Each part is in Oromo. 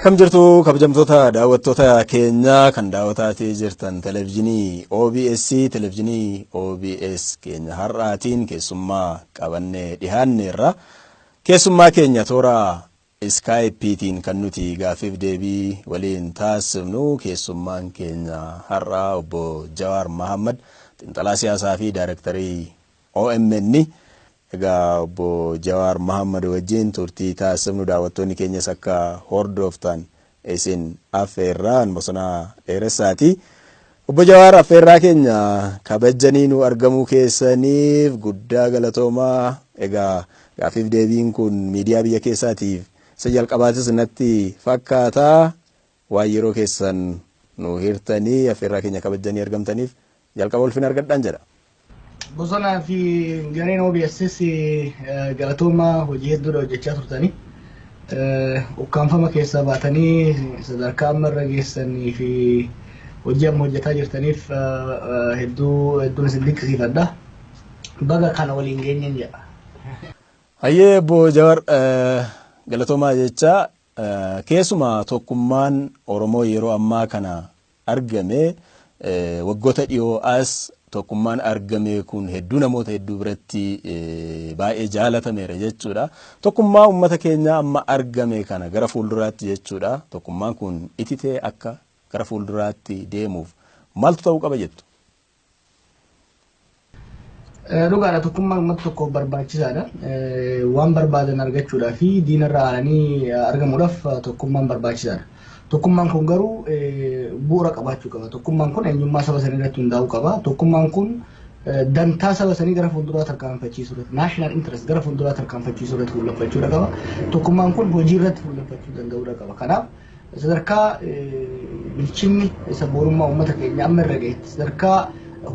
Akkam jirtu kabajamtoota daawwattoota keenyaa kan daawwataatii jirtan televezyiinii OBS, televezyiinii OBS keenya har'aatiin keessummaa qabannee dhiyaanneerra. Keessummaa keenya toora iskaayipiitiin kan nuti gaaffiif deebii waliin taasifnu, keessummaan keenya har'aa obbo Jawaar Mahammad, xiinxalaa siyaasaa fi daayirektarii OMN. Egaa obbo Jawaar Mahammad wajjin turtii taasifnu daawwattoonni keenyas akka hordoftan isin affeerraan Bosonaa Dheeressaati. Obbo Jawaar, affeerraa keenya kabajanii nu argamuu keessaniif guddaa galatoomaa. Egaa gaaffiif deebiin kun miidiyaa biyya keessaatiif isa jalqabaatis natti fakkaata. Waan yeroo keessan nu hirtanii affeerraa keenya kabajanii argamtaniif jalqaba ulfina argadhaan jedha. Bosonaa fi gareen OBSs galatoomaa, hojii hedduudha hojjechaa turtanii. Ukkaanfama keessaa baatanii sadarkaa amma irra geessanii fi hojii amma hojjetaa jirtaniif hedduu hedduun isin dinqisiifadha. Baga kana waliin geenyen jedha. Hayyee obbo Jawaar, galatoomaa jecha. Keessumaa tokkummaan Oromoo yeroo ammaa kana argame, waggoota dhiyoo as tokkummaan argame kun hedduu namoota hedduu biratti baay'ee jaalatameera jechuudha. Tokkummaa uummata keenyaa amma argame kana gara fuulduraatti jechuudha. Tokkummaan kun ititee akka gara fuulduraatti deemuuf maaltu ta'uu qaba jettu? Dhugaadha, tokkummaan uummata tokkoof barbaachisaadha. Waan barbaadan argachuudhaa fi diinarraa aananii argamuudhaaf tokkummaan barbaachisaadha. Tokkummaan kun garuu bu'uura qabaachuu qaba. Tokkummaan kun eenyummaa saba sanii irratti hundaa'uu qaba. Tokkummaan kun dantaa saba sanii gara fuulduraa tarkaanfachiisuu irratti, national interest gara fuulduraa tarkaanfachiisuu irratti fuulleffachuudha qaba. Tokkummaan kun hojii irratti fuulleffachuu danda'uudha qaba. Kanaaf sadarkaa bilchinni sabboonummaa uummata keenya amma irra gahetti, sadarkaa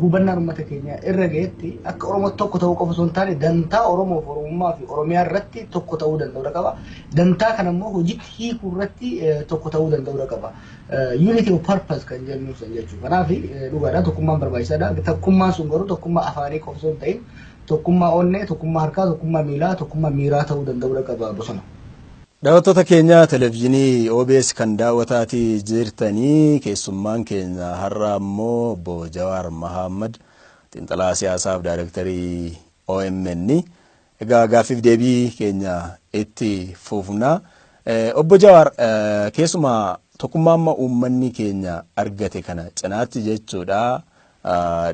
hubannaan uummata keenya irra gahetti, akka Oromoo tokko ta'uu qofa osoo hin taane dantaa Oromoo fi Oromummaa fi Oromiyaa irratti tokko ta'uu danda'uudha qaba. Dantaa kana immoo hojiitti hiikuu irratti tokko ta'uu danda'uudha qaba. Unity of purpose kan jennu san jechuudha. Kanaaf dhugaadha, tokkummaan barbaachisaadha. Tokkummaan sun garuu tokkummaa afaanii qofa osoo hin ta'in tokkummaa onnee, tokkummaa harkaa, tokkummaa miilaa, tokkummaa miiraa ta'uu danda'uudha qaba, Bosona. Daawwattoota keenya televezyiinii OBS kan daawwataatii jirtanii, keessummaan keenya har'a immoo obbo Jawaar Mahammad, xiinxalaa siyaasaaf daayirektarii OMN. Egaa gaaffiif deebii keenya itti fufna. Obbo Jawaar, keessumaa tokkummaa amma uummanni keenya argate kana cinaatti jechuudha,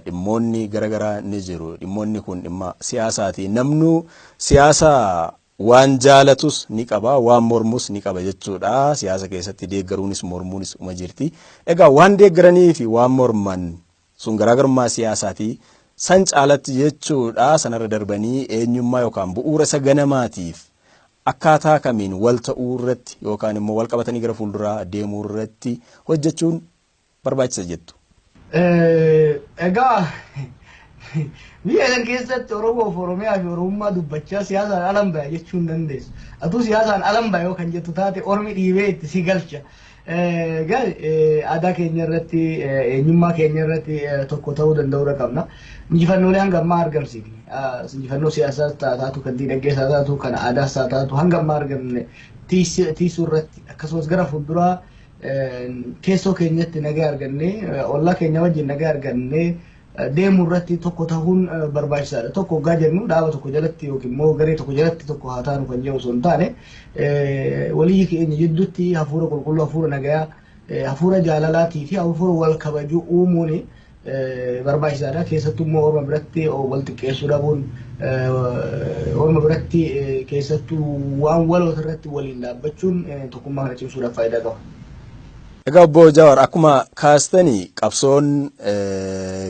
dhimmoonni garaagaraa ni jiru. Dhimmoonni kun dhimma siyaasaati. Namnu siyaasa waan jaalatus ni qaba, waan mormus ni qaba jechuudha. Siyaasa keessatti deeggaruunis mormuunis uma jirti. Egaa waan deeggaranii fi waan morman sun garaagarummaa siyaasaati. San caalatti jechuudha, sanarra darbanii eenyummaa yookaan bu'uura isa ganamaatiif akkaataa kamiin wal ta'uu irratti yookaan immoo wal qabatanii gara fuulduraa deemuu irratti hojjechuun barbaachisa jettu? Egaa biyya kana keessatti Oromoo fi Oromiyaa fi Oromummaa dubbachaa siyaasaan alan baya jechuu hin dandeessu. Atuu siyaasaan alan baya yoo kan jettu taate ormi dhiibee itti si galcha. Egaa aadaa keenya irratti, eenyummaa keenya irratti tokko ta'uu danda'uudha qabna. Injifannoolee hanga ammaa argamsiifne. Injifannoo siyaasaas taatu, kan diinagdees haa taatu, kan aadaas haa taatu, hanga ammaa argamne tiisuu irratti, akkasumas gara fuulduraa keessoo keenyatti nagaa argannee, ollaa keenya wajjin nagaa argannee deemuu irratti tokko ta'uun barbaachisaadha. Tokko hoggaa jennu dhaaba tokko jalatti yookiin immoo garee tokko jalatti tokko haa taanu kan jedhu osoo hin taane, walii keenya jidduutti hafuura qulqulluu, hafuura nagayaa, hafuura jaalalaatii fi hafuura wal kabajuu uumuun barbaachisaadha. Keessattuu immoo orma biratti wal xiqqeessuu dhabuun, orma biratti keessattuu waan waloota irratti waliin dhaabbachuun tokkummaa kana cimsuudhaaf faayidaa qaba. Egaa obbo Jawaar, akkuma kaastanii qabsoon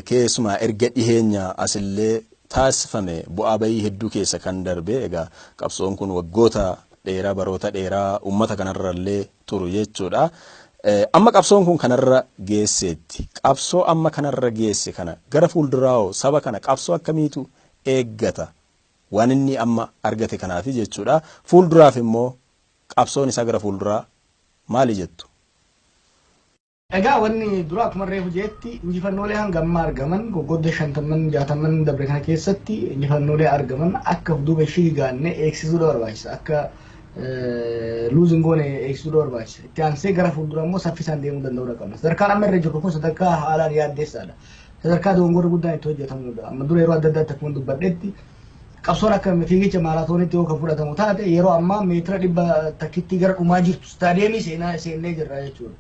keessumaa erga dhiheenya asillee taasifame bu'aa bayii hedduu keessa kan darbe. Egaa qabsoon kun waggoota dheeraa, baroota dheeraa uummata kanarrallee turu jechuudha. Amma qabsoon kun kanarra geesseetti. Qabsoo amma kanarra geesse kana gara fuulduraa saba kana qabsoo akkamiitu eeggata? Waan inni amma argate kanaafi jechuudha. Fuulduraaf immoo qabsoon isaa gara fuulduraa maali jettu? Egaa wanni dura akkuma reefu jeetti injifannoolee hanga ammaa argaman, waggoota 50 60 dabre kana keessatti injifannoolee argaman akka duuba ishii gaanne eegsisuudha barbaachisa. Akka Lose hin goone eegsisuu barbaachisa. Itti aansee gara fuuldura immoo saffisaan deemuu danda'uu qabna. Sadarkaan amma irra jirru kun sadarkaa haalaan yaaddeessaadha. Sadarkaa dogongorri guddaan itti hojjetamudha. Amma dura yeroo adda addaatti akkuma dubbadhetti, qabsoon akka fiigicha maaraatoonitti yoo kan fudhatamu taate, yeroo ammaa meetira 100tti gara dhumaa jirtu, istaadiyeemii seenaa seennee jirra jechuudha.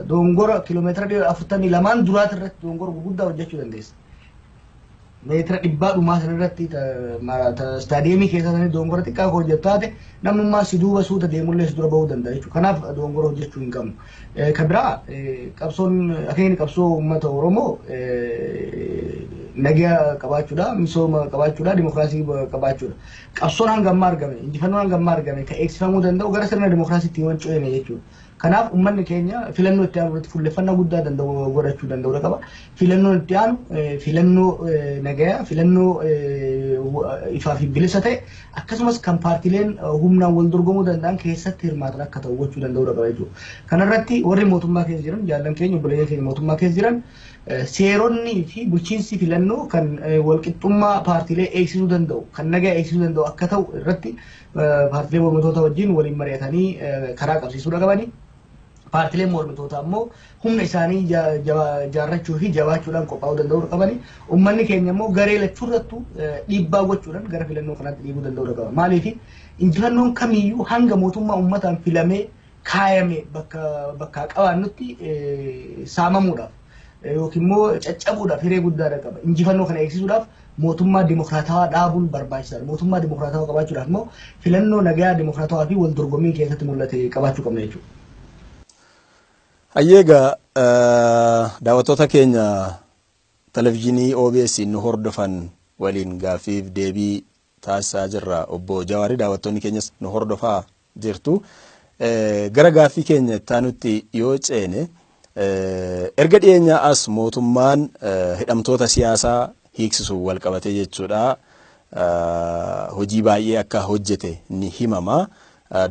Dogongora kiiloomeetira 42 duraati irratti dogongora gurguddaa hojjechuu dandeessa. Meetira 100 dhumaa sana irratti, istaadiyeemii keessa sanii dogongora xiqqaa hojjettu taate, namnummaa si duuba suuta deemullee si dura bahuu danda'a jechuudha. Kanaaf dogongora hojjechuu hin qabnu. Kan biraa, qabsoon akeekni qabsoo uummata Oromoo nagaa qabaachuudha, misooma qabaachuudha, dimokiraasii qabaachuudha. Qabsoon hanga ammaa argame, injifannoon hanga ammaa argame kan eegsifamuu danda'u gara sirna dimokiraasiitti yoo ceene jechuudha. Kanaaf uummanni keenya filannoo itti aanu irratti fuulleffannaa guddaa danda'u godhachuu danda'uu qaba. Filannoon itti aanu filannoo nagayaa, filannoo ifaa fi bilisa ta'e, akkasumas kan paartiileen humnaan wal dorgomuu danda'an keessatti hirmaatan akka ta'u gochuu danda'uu qaba jechuudha. Kanarratti warri mootummaa keessa jiran, jaallan keenya, obboleeyyan keenya mootummaa keessa jiran, seeronni fi bulchiinsi filannoo kan walqixxummaa paartiilee eegsisuu danda'u, kan nagaa eegsisuu danda'u akka ta'u irratti paartiilee mormitoota wajjin waliin mari'atanii karaa qabsiisuu qabani. Paartiileen mormitootaa immoo humna isaanii jaarrachuu fi jabaachuudhaan qophaa'uu danda'uu qabani. Uummanni keenya immoo garee lachuurrattu dhiibbaa gochuudhaan gara filannoo kanaatti dhiibuu danda'uu qaba. Maaliif, injifannoon kamiyyuu hanga mootummaa uummataan filamee kaayame bakka bakkaa qabaannutti saamamuudhaaf yookiin immoo caccabuudhaaf hiree guddaadha qaba. Injifannoo kana eegsisuudhaaf mootummaa dimokiraatawaa dhaabuun barbaachisaadha. Mootummaa dimokiraatawaa qabaachuudhaaf immoo filannoo nagaa, dimokiraatawaa fi wal dorgommiin keessatti mul'ate qabaachuu qabna jechuudha. Hayyeegaa, daawwattoota keenya televizyiinii OBS nu hordofan waliin gaaffiif deebii taasisaa jirra. Obbo Jawaarii, daawwattoonni keenyas nu hordofaa jirtu. Gara gaaffii keenya itti yoo ceene, erga dhiyeenyaa as mootummaan hidhamtoota siyaasaa hiiksisuun wal qabatee jechuudha, hojii baay'ee akka hojjete ni himama.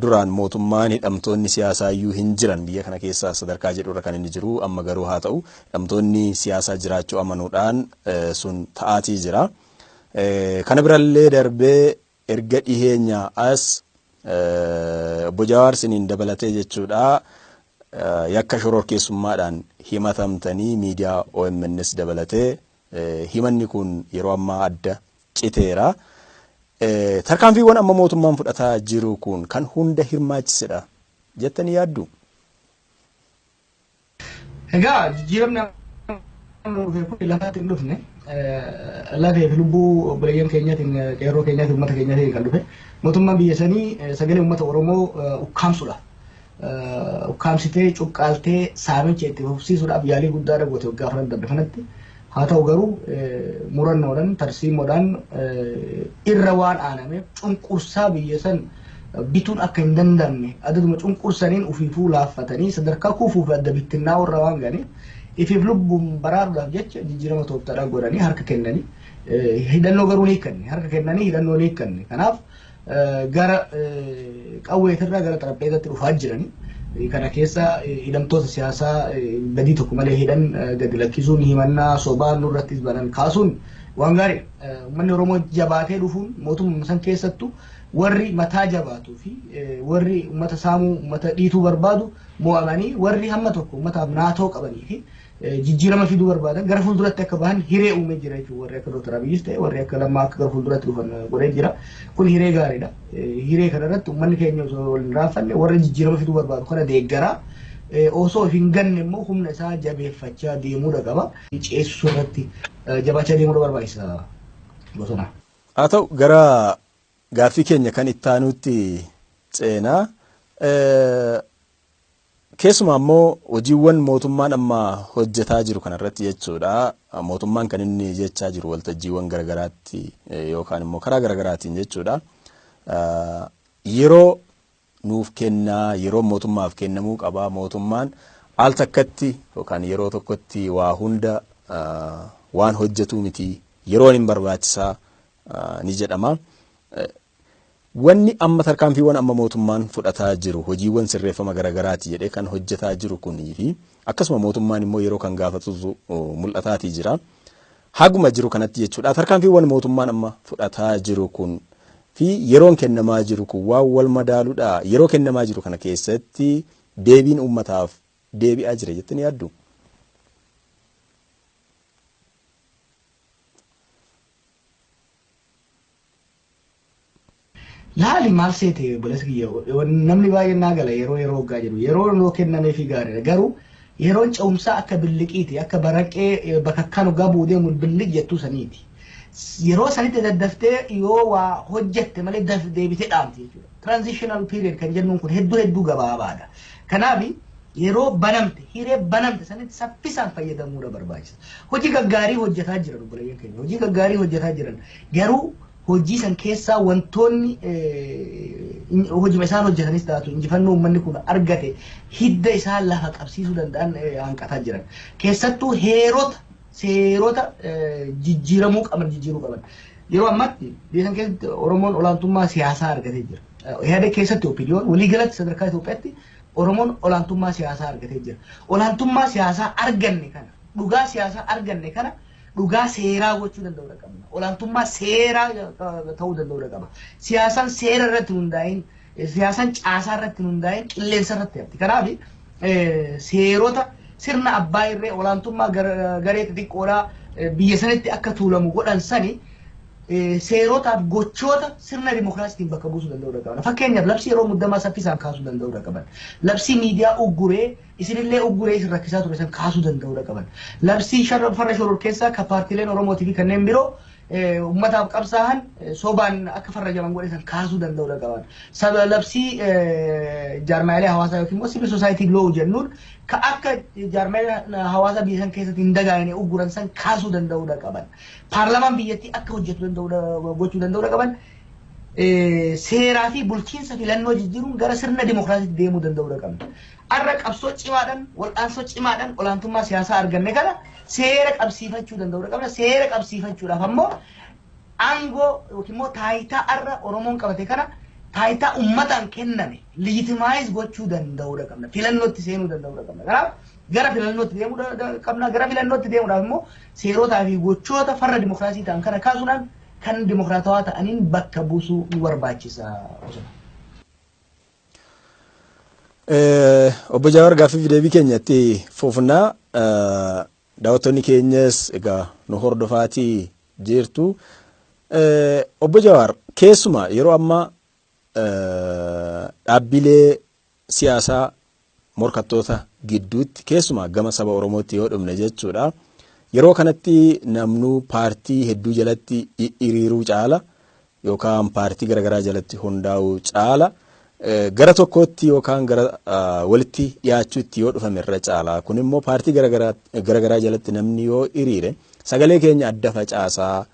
Duraan mootummaan hidhamtoonni siyaasaa iyyuu hin jiran biyya kana keessa sadarkaa jedhurra kan inni jiru, amma garuu haa ta'u hidhamtoonni siyaasaa jiraachuu amanuudhaan sun ta'aatii jira. Kana birallee darbee erga dhiyeenyaa as obbo Jawaar siniin dabalatee jechuudha, yakka shororkeessummaadhaan himatamtanii, miidiyaa OMNs dabalatee, himanni kun yeroo ammaa adda citeera. Tarkaanfiiwwan amma mootummaan fudhataa jiru kun kan hunda hirmaachisedha jettanii yaaddu? Egaa, jijjiiramni amma dhufe kun lafatti hin dhufne. Lafee fi lubbuu obboleeyyan keenyaatiin, qeerroo keenyaatiin, uummata keenyaatiin kan dhufe. Mootummaan biyya sanii sagalee uummata Oromoo ukkaamsuudha. Ukkaamsitee, cuqqaaltee, saamicha itti fufsiisuudhaaf yaalii guddaadha goote waggaa 4 darbe kanatti. Haa ta'u garuu, murannoodhaan, tarsiimoodhaan irra waan aanameef, cunqursaa biyya san bituun akka hin danda'amne adaduma cunqursaniin ofiifuu laaffatanii sadarkaa kuufuu fi adda bittinnaa'uu irra waan ga'aniif, ifiif lubbuun baraaruudhaaf jecha jijjiirama tooftaadhaan godhanii harka kennanii, hidhannoo garuu ni hiikkanne, harka kennanii hidhannoo ni hiikkanne. Kanaaf gara qawweetirraa gara xarapheezatti dhufaa jiranii. Kana keessa hidhamtoota siyaasaa badii tokko malee hidhan gadi lakkisuun, himannaa sobaa nurrattis banan kaasuun waan gaarii. Uummanni Oromoo jabaatee dhufuun, mootummaa san keessattuu warri mataa jabaatuu fi warri uummata saamuu, uummata dhiituu barbaadu mo'amanii, warri hamma tokko uummataaf naatoo qabanii fi jijjiirama fiduu barbaadan gara fuulduratti akka bahan hiree uumee jira jechuudha. Warri akka Dr. Abiyyis ta'e, warri akka Lammaa akka gara fuulduratti dhufan godhee jira. Kun hiree gaariidha. Hiree kanarratti uummanni keenya osoo wal hin raanfanne warra jijjiirama fiduu barbaadu kana deeggaraa. Osoo hin ganne immoo humna isaa jabeeffachaa deemuudha qaba. Ceessisuu irratti jabaachaa deemuudha barbaachisa, Bosona. Haa ta'u, gara gaaffii keenya kan ittaanutti ceenaa. Keessumaa immoo hojiiwwan mootummaan amma hojjetaa jiru kanarratti jechuudha. Mootummaan kan inni jechaa jiru waltajjiiwwan garagaraatti yookaan immoo karaa garagaraatiin jechuudha, yeroo nuuf kennaa, yeroo mootummaaf kennamuu qaba. Mootummaan al takkatti yookaan yeroo tokkotti waa hunda waan hojjetu miti. Yeroon hin barbaachisaa ni jedhama. Wanni amma tarkaanfiiwwan amma mootummaan fudhataa jiru, hojiiwwan sirreeffama garagaraati jedhee kan hojjetaa jiru kunii fi akkasuma mootummaan immoo yeroo kan gaafatutu mul'ataatii jira. Haguma jiru kanatti jechuudha. Tarkaanfiiwwan mootummaan amma fudhataa jiru kun fi yeroon kennamaa jiru kun waan wal madaaluudha. Yeroo kennamaa jiru kana keessatti deebiin uummataaf deebi'aa jira jettanii yaaddu? Laali maal seete obboleessa kiyya, namni baay'een naa gala yeroo yeroo hoggaa jedhu yeroo noo kennameefii gaariidha, garuu yeroon ce'umsaa akka billiqiiti, akka baraqee bakakkaan hoggaa bu'uu deemu billiq jettuu saniiti. Yeroo sanitti daddaftee yoo waa hojjette malee deebitee dhaamti jechuudha. Transitional period kan jennuun kun hedduu hedduu gabaabaadha. Kanaaf yeroo banamte, hiree banamte sanitti saffisaan fayyadamuudha barbaachisa. Hojii gaggaarii hojjetaa jiran obboleeyyan keenya, hojii gaggaarii hojjetaa jiran, garuu hojii san keessaa wantoonni hojii isaan hojjetanis taatu injifannoo uummanni kun argate hidda isaa lafa qabsiisuu danda'an hanqataa jiran. Keessattuu heerota, seerota jijjiiramuu qaban jijjiiruu qaban. Yeroo ammaatti biyya san keessatti Oromoon olaantummaa siyaasaa argatee jira. Yaada keessatti OPDOn waliigalatti sadarkaa Itoophiyaatti Oromoon olaantummaa siyaasaa argatee jira. Olaantummaa siyaasaa arganne kana, dhugaa siyaasaa arganne kana dhugaa seeraa gochuu danda'uu qabna. Olaantummaa seeraa ta'uu danda'uu qaba. Siyaasaan seera irratti hundaa'in, siyaasaan caasaa irratti hundaa'in qilleensa irratti hafti. Kanaaf seerota sirna abbaa irree olaantummaa garee xixiqqoodhaa biyya sanitti akka tuulamu godhan sani seerotaaf gochoota sirna dimokiraasiitiin bakka buusuu danda'uu qaban. Fakkeenyaaf labsii yeroo muddamaa saffisaan kaasuu danda'uu qaban. Labsii miidiyaa ugguree isinillee ugguree isin rakkisaa ture san kaasuu danda'uu qaban. Labsii farra shororkeessaa kan paartiileen Oromootii fi kanneen biroo uummataaf qabsaa'an sobaan akka farrajaman godhe san kaasuu danda'uu qaban. Labsii jaarmaalee hawaasaa yookiin immoo civil society law jennuun ka akka jaarmaalee hawaasaa biyya san keessatti hin dagaagine ugguran san kaasuu danda'uu qaban. Paarlaamaan biyyattii akka hojjetu danda'uu gochuu danda'uu qaban. Seeraa fi bulchiinsa filannoo jijjiiruun gara sirna dimokiraasiitti deemuu danda'uu qabna. Har'a qabsoo cimaadhaan, wal'aansoo cimaadhaan olaantummaa siyaasaa arganne kana seera qabsiifachuu danda'uu qabna. Seera qabsiifachuudhaaf ammoo aangoo yookiin immoo taayitaa har'a Oromoon qabate kana taayitaa uummataan kenname legitimize gochuu danda'uu qabna. Filannootti seenuu danda'uu qabna. Kanaaf gara filannootti deemuu qabna. Gara filannootti deemuudhaaf immoo seerotaa fi gochoota farra dimokiraasii ta'an kana kaasuudhaan kan dimokiraatawaa ta'aniin bakka buusuu nu barbaachisa. Obbo Jawaar, gaaffii fi deebii keenyatti fufnaa, daawwattoonni keenyas egaa nu hordofaatii jirtu. Obbo Jawaar, keessumaa yeroo ammaa dhaabbilee siyaasaa morkattoota gidduutti, keessumaa gama saba Oromootti yoo dhumne jechuudha. Yeroo kanatti namnuu paartii hedduu jalatti hiriiruu caala yookaan paartii garaagaraa jalatti hundaa'uu caala gara tokkootti yookaan gara walitti dhiyaachuutti yoo dhufame irra caala. Kun immoo paartii garaagaraa jalatti namni yoo hiriire sagalee keenya adda facaasaa,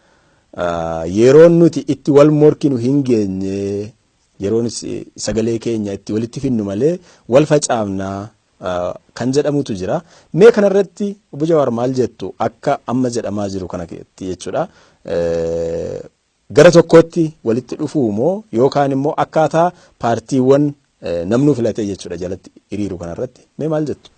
yeroon nuti itti wal morkinu hin geenye, yeroon sagalee keenya itti walitti finnu malee wal facaafnaa kan jedhamutu jira. Mee kanarratti obbo Jawaar maal jettu, akka amma jedhamaa jiru kana jechuudha? Gara tokkotti walitti dhufuu moo yookaan immoo akkaataa paartiiwwan namnuu filatee jechuudha jalatti hiriiru kanarratti mee maal jettu?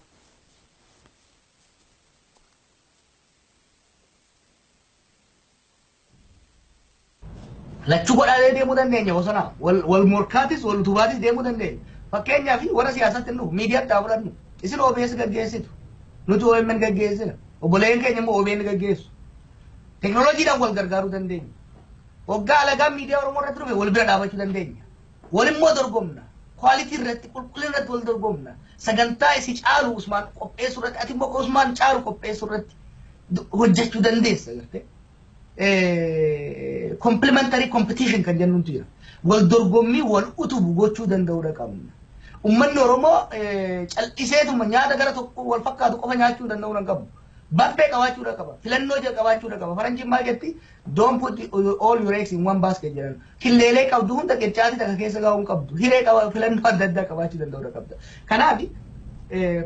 Lachuu godhaalee deemuu dandeenya bosona. Wal morkaatis wal utubaatis deemuu dandeenya. Fakkeenyaaf warra siyaasatti nu miidiyaatti haa fudhannu. Isin OBS gaggeessitu. Nuti OMN gaggeessina. Obboleeyyan keenya immoo OBN gaggeessu. Teknooloojiidhaan wal gargaaruu dandeenya. Waggaa alagaan miidiyaa Oromoo irratti dhufe wal bira dhaabachuu dandeenya. Wal immoo dorgomna. Quality irratti, qulqullina irratti wal dorgomna. Sagantaa isi caalu Usmaan qopheessuu irratti, ati immoo Usmaan caalu qopheessuu irratti hojjechuu dandeessa gartee. Complementary competition kan jennutu jira. Wal dorgommii wal utubu gochuu danda'uudha qabna. Uummanni Oromoo cal'iseetuma nyaata gara tokko wal fakkaatu qofa nyaachuu danda'uu hin qabu. Buffet qabaachuudha qaba. Filannoo qabaachuudha qaba. Faranjiin maal jetti? "Don't put all your eggs in one basket" jedhan. Killeelee qabdu hunda qircaatii takka keessa kaa'uu hin qabdu. Hiree qaba, filannoo adda addaa qabaachuu danda'uudha qabda. Kanaaf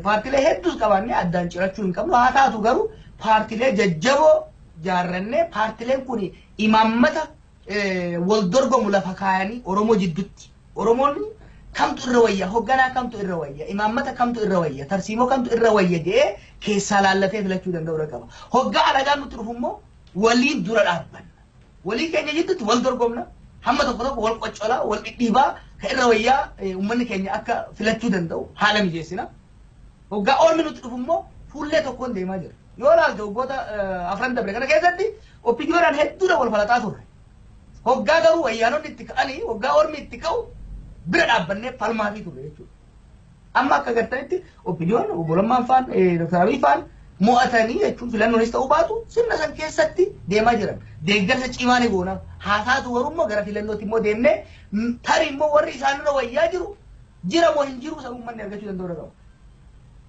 paartilee hedduus qabaannee addaan cirachuu hin qabnu. Haa taatu garuu paartilee jajjaboo jaarrannee, paartileen kun imaammata wal dorgomu lafa kaayanii Oromoo jidduutti Oromoonni kamtu irra wayya, hogganaa kamtu irra wayya, imaammata kamtu irra wayya, tarsiimoo kamtu irra wayya jedhee keessaa laallatee filachuu danda'uu qaba. Hoggaa alagaan nutti dhufu immoo waliin dura dhaabbanna. Walii keenya jidduutti wal dorgomna. Hamma tokko tokko wal qoccolaa, wal dhidhiibaa kan irra wayyaa uummanni keenya akka filachuu danda'u haala mijeessina. Hoggaa ormi nutti dhufu immoo fuullee tokkoon deemaa jira. Yoo ilaalte, waggoota 4n dabre kana keessatti OPDOdhaan hedduudha wal falaxaa turre. Hoggaa garuu wayyaanonni itti ka'anii, hoggaa ormi itti ka'u bira dhaabbannee falmaafii turre jechuudha. Amma akka agartanitti OPDOn, obbo Lammaan faan, Dr. Abiy faan mo'atanii jechuun filannoonis ta'uu baatu sirna san keessatti deemaa jiran. Deeggarsa cimaa ni goona. Haasaatu garuu immoo gara filannootti immoo deemnee tarii immoo warri isaanirra wayyaa jiru jira moo hin jiru san uummanni argachuu danda'u qaba.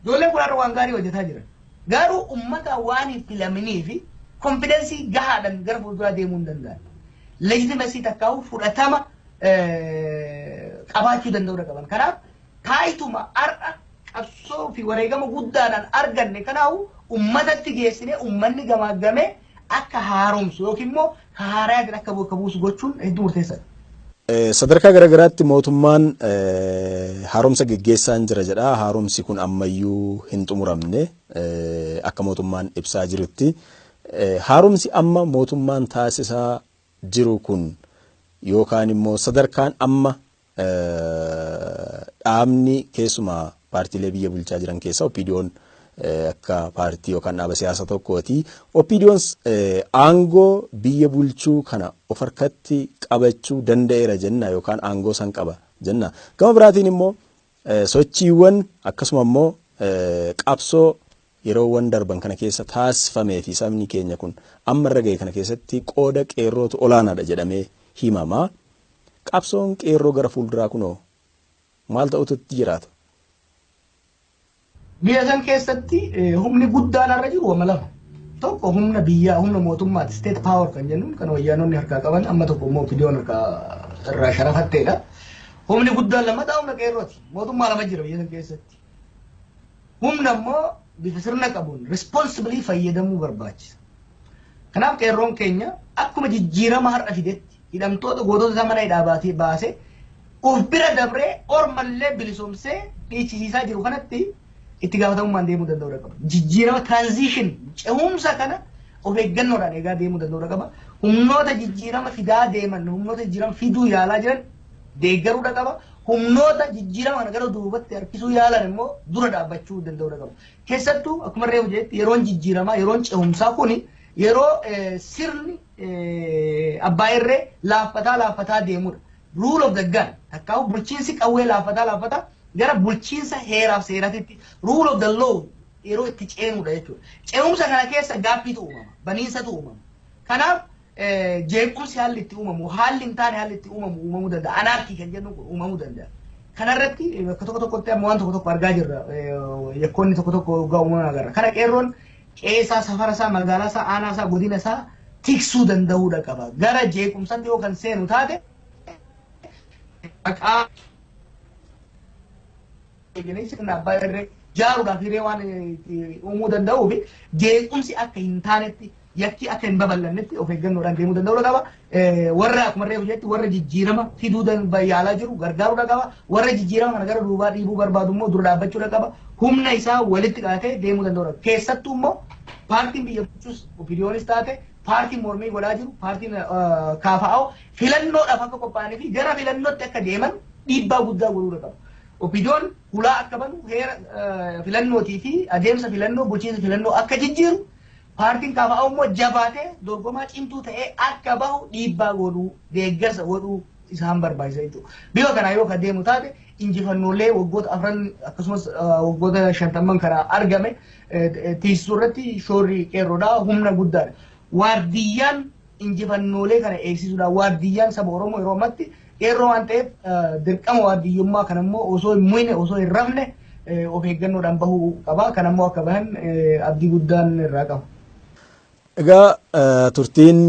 Ijoolleen kun har'a waan gaarii hojjetaa jiran. Garuu uummata waan hin filaminii fi confidence gahaadhaan gara fuulduraa deemuu hin danda'an. Legitimacy takkaa'u fudhatama qabaachuu danda'uu qaban. Kanaaf taayituma har'a qabsoo fi wareegama guddaadhaan arganne kanaafu uummatatti geessinee uummanni gamaaggamee akka haaromsu yookiin immoo haaraatiin akka bakka buusu gochuun hedduu murteessaadha. Sadarkaa garaagaraatti mootummaan haaromsa geggeessaa jira jedha. Haaromsi kun ammayyuu hin xumuramne akka mootummaan ibsaa jirutti. Haaromsi amma mootummaan taasisaa jiru kun yookaan immoo sadarkaan amma dhaabni keessumaa paartiilee biyya bulchaa jiran keessaa OPDOn akka paartii yookaan dhaaba siyaasaa tokkooti. OPDOn aangoo biyya bulchuu kana of harkatti qabachuu danda'eera jenna yookaan aangoo san qaba jenna. Gama biraatiin immoo sochiiwwan akkasuma immoo qabsoo yeroowwan darban kana keessa taasifamee fi sabni keenya kun amma irra ga'e kana keessatti qooda qeerrootu olaanaadha jedhamee himama. Qabsoon qeerroo gara fuulduraa kunoo maal ta'utu jiraata? Biyya san keessatti humni guddaan har'a jiru wama lama. Tokko humna biyyaa, humna mootummaati, state power kan jennuun kan wayyaanonni harkaa qaban, amma tokko immoo OPDOn harkaa irraa sharafatteedha. Humni guddaan lammataa humna qeerrooti. Mootummaa lama jira biyya san keessatti. Humna immoo bifa sirna qabuun responsibly fayyadamuu barbaachisa. Kanaaf qeerroon keenya akkuma jijjiirama har'a fidetti hidhamtoota gootota isaa mana hidhaa baatee baasee of bira dabree ormallee bilisoomsee dhiichisiisaa jiru kanatti itti gaafatamummaan deemuu danda'uu qaba. Jijjiirama, transition, cehumsa kana of eeggannoodhaan eegaa deemuu danda'uu qaba. Humnoota jijjiirama fidaa deeman, humnoota jijjiirama fiduu yaalaa jiran deeggaruu qaba. Humnoota jijjiirama kana gara duubatti harkisuu yaalan immoo dura dhaabbachuu danda'uu qaba. Keessattuu akkuma reefu jedhetti yeroon jijjiiramaa, yeroon cehumsaa kuni yeroo sirni abbaa irree laaffataa laaffataa deemudha. Rule of the gun takkaa'u bulchiinsi qawwee laaffataa laaffataa gara bulchiinsa heeraaf seeratitti, rule of the law, yeroo itti ceenudha jechuudha. Ce'umsa kana keessa gaaffiitu uumama, baniinsatu uumama. Kanaaf jeequmsi haalli itti uumamu, haalli hin taane haalli itti uumamu uumamuu danda'a. Anarchy kan jennu kun uumamuu danda'a. Kanarratti bakka tokko tokkotti amma waan tokko tokko argaa jirra. Yakkoonni tokko tokko waggaa uumaman agarra. Kana qeerroon qeesaa, safara isaa, magaalaa isaa, aanaa isaa, godina isaa tiksuu danda'uudha qaba. Gara jeequmsatti yoo kan seenu taate maqaa sirna abbaa irree jaaruudhaaf hiree waan uumuu danda'uu fi jeequmsi akka hin taanetti, yakki akka hin babal'annetti of eeggannoodhaan deemuu danda'uu qaba. Warra akkuma reefu jetti warra jijjiirama fiduu yaalaa jiru gargaaruudha qaba. Warra jijjiirama kana gara duubaa dhiibuu barbaadu immoo dura dhaabbachuudha qaba. Humna isaa walitti qabatee deemuu danda'uudha. Keessattuu immoo paartiin biyya bulchus OPDOnis taate paartiin mormii godhaa jiru, paartiin KFO filannoodhaaf akka qophaa'anii fi gara filannootti akka deeman dhiibbaa guddaa godhuudha qaba. OPDOn hulaa akka banu, heera filannootii fi adeemsa filannoo, bulchiinsa filannoo akka jijjiiru, paartiin KFO immoo jabaatee dorgomaa cimtuu ta'ee akka bahu dhiibbaa godhuu, deeggarsa godhuu isaan barbaachisa jechuudha. Bifa kanaa yoo ka deemu taate injifannoolee waggoota 4n akkasumas waggoota 50n kana argame tiisisuu irratti shoorri qeerroodhaa humna guddaadha. Waardiyyaan injifannoolee kana eegsisuudha. Waardiyyaan saba Oromoo yeroo ammatti qeerroo waan ta'eef dirqama waardiyyummaa kana immoo osoo hin muyne, osoo hin rafne of eeggannoodhaan bahuu qaba. Kana immoo akka bahan abdii guddaan irraa qaba. Egaa turtiin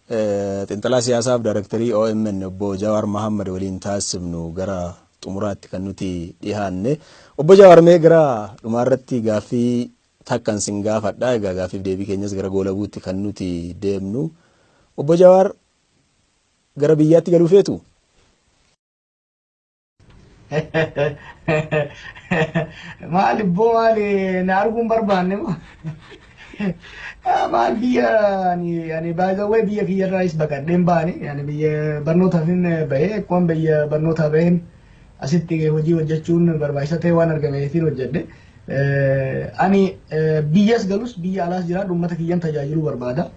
xiinxalaa siyaasaaf daarektarii OMN obbo Jawaar Mahammad waliin taasifnu gara xumuraatti kan nuti dhiyaanne. Obbo Jawaar, mee gara dhumaarratti gaaffii takkan sin gaafadha. Egaa gaaffiif deebii keenyas gara goolabuutti kan nuti deemnu. Obbo Jawaar, gara biyyaatti galuu feetu? Maali ibboo, maali, na arguun barbaanne moo? Maal biyya ani baay'ee biyya kiyyarraayis baqadheen baane, ani biyya barnootaafin bahee, akkuma biyya barnootaa baheen asitti hojii hojjechuun barbaachisaa ta'e waan argameefin hojjedhe. Ani biyyas galus biyya alaas jiraadhu uummata kiyyan tajaajiluu barbaada.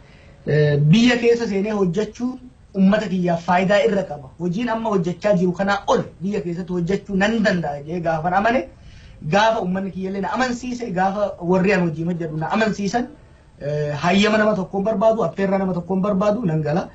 Biyya keessa seenee hojjechuun uummata kiyyaaf faayidaa irra qaba. Hojiin amma hojjechaa jiru kanaa ol biyya keessatti hojjechuu nan danda'a jedhee gaafan amane, gaafa uummanni kiyyallee na amansiise, gaafa warri an hojiin hojjedhu na amansiisan, hayyama nama tokkoon barbaadu, affeerraa nama tokkoon barbaadu, nan gala.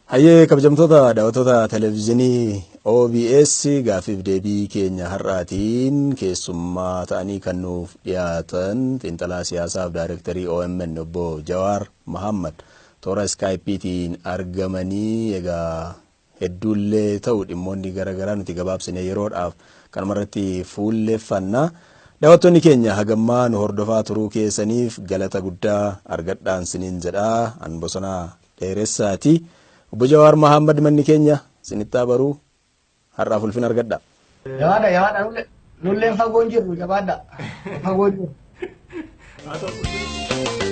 Hayyee, kabajamtoota daawwattoota televezyiinii OBS, gaaffiif deebii keenya har'aatiin keessummaa ta'anii kan nuuf dhiyaatan xiinxalaa siyaasaaf daayirektarii OMN obbo Jawaar Mahammad toora iskaayipiitiin argamanii, egaa hedduullee ta'u dhimmoonni garaagaraa nuti gabaabsine yeroodhaaf kanumarratti fuulleeffanna. Daawwattoonni keenya hagammaa nu hordofaa turuu keessaniif galata guddaa argadhaan siniin jedhaa, an Bosonaa Dheeressaati. Obbo Jawaar Mahammad, manni keenya sinittaa baruu, har'aaf ulfina argadha. Jabaadha, jabaadha, nulleen fagoon jirru, jabaadha, fagoon jirru. Haa ta'u.